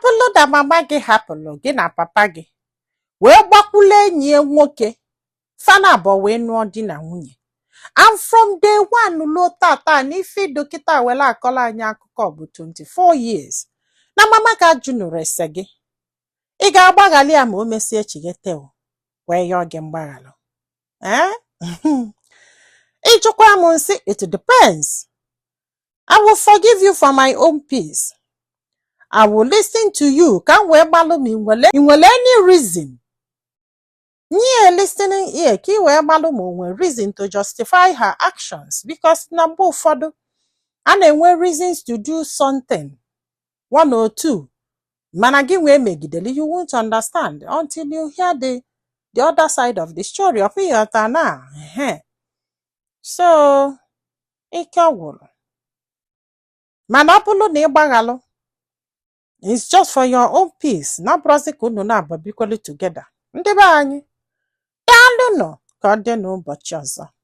Bụrụ na mama gị hapụrụ gị na papa gị wee gbakwulu enyi ya nwoke, fana abụọ wee nụọ di na nwunye, and from day one luo tata na ife dọkịta were akọrọ anyị akụkọ bụ 24 years na mama gị ajụnụrụ ese gị, ị ga-agbaghalị ya ma o mesie chighete o wee yọọ gị mgbaghalụ? Ee, ịjụkwa m nsị, it depends. I will forgive you for my own peace. I will listen to you ka m wee gbalụ ma ị nwere any reason, nye a listening ear ka ị wee gbalụ ma o nwere reason to justify her actions, because na mgbe ụfọdụ a na-enwe reasons to do something, one or two, mana gị nwee megidere, you won't understand until you hear the other side of the story. Ọ ịghọta na ehe. So ike gwụrụ, mana ọ bụrụ na ị gbaghalụ, it's just for your own peace, na ọ bụrụzi ka unu na-abụ bikwelu together. Ndị be anyị, daalụ nọ ka ọ dị n'ụbọchị ọzọ.